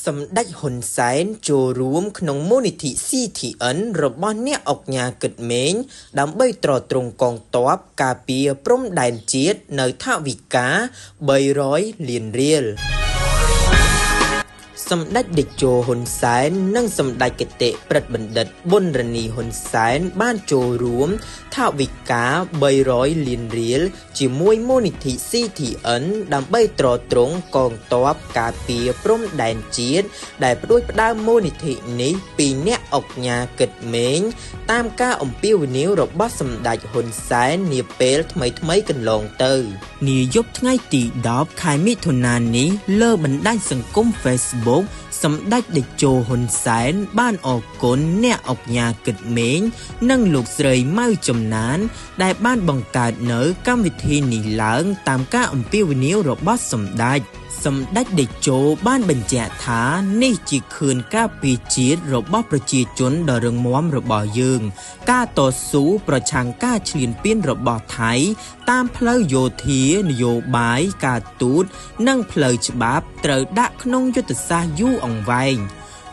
សម្ដេចហ៊ុនសែនចូលរួមក្នុងមូលនិធិ CTN របស់អ្នកឧកញ៉ាគិតម៉េងដើម្បីទ្រទ្រង់កងទ័ពការពារព្រំដែនជាតិនៅថវិកា300លានរៀល សម្ដេចតេជោហ៊ុនសែននិងសម្ដេចគតិព្រឹទ្ធបណ្ឌិតប៊ុនរ៉ានីហ៊ុនសែនបានចូលរួមថវិកា300លានរៀលជាមួយមូលនិធិ CTN ដើម្បីទ្រទ្រង់កងទ័ពការពារព្រំដែនជាតិដែលផ្ដួចផ្ដើមមូលនិធិនេះពីអ្នកឧកញ៉ាគិតម៉េងតាមការអំពាវនាវរបស់សម្ដេចហ៊ុនសែននាពេលថ្មីៗកន្លងទៅនាយប់ថ្ងៃទី10ខែមិថុនានេះលើបណ្ដាញសង្គម Facebook សម្ដេចតេជោហ៊ុនសែនបានអរគុណអ្នកឧកញ៉ាគិតម៉េងនិងលោកស្រីម៉ៅចំណានដែលបានបង្កើតនៅកម្មវិធីនេះឡើងតាមការអំពាវនាវរបស់សម្ដេចសម្ដេចតេជោបានបញ្ជាក់ថានេះជាខឿនការពារជាតិរបស់ប្រជាជនដ៏រឹងមាំរបស់យើងការតស៊ូប្រឆាំងការឈ្លានពានរបស់ថៃតាមផ្លូវយោធានយោបាយការទូតនិងផ្លូវច្បាប់ត្រូវដាក់ក្នុងយុទ្ធសាស្ត្រយូរអង្វែង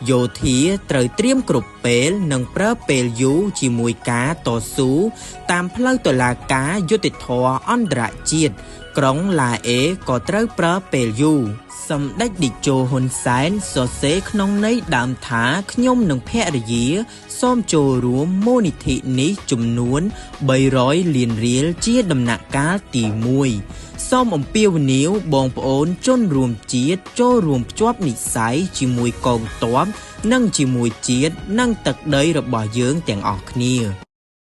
យោធាត្រូវត្រៀមគ្រប់ពេលនិងប្រើពេលយូរជាមួយការតស៊ូតាមផ្លូវតុលាការយុត្តិធម៌អន្តរជាតិក្រុងឡាអេក៏ត្រូវប្រើពេលយូរសម្ដេចតេជោហ៊ុនសែនសរសេរក្នុងន័យដើមថាខ្ញុំនិងភរិយាសូមចូលរួមមូលនិធិនេះចំនួន300លានរៀលជាដំណាក់កាលទី1សូមអំពាវនាវបងប្អូនជនរួមជាតិចូលរួមភ្ជាប់និស្ស័យជាមួយកងទ័ពនិងជាមួយជាតិនិងទឹកដីរបស់យើងទាំងអស់គ្នា។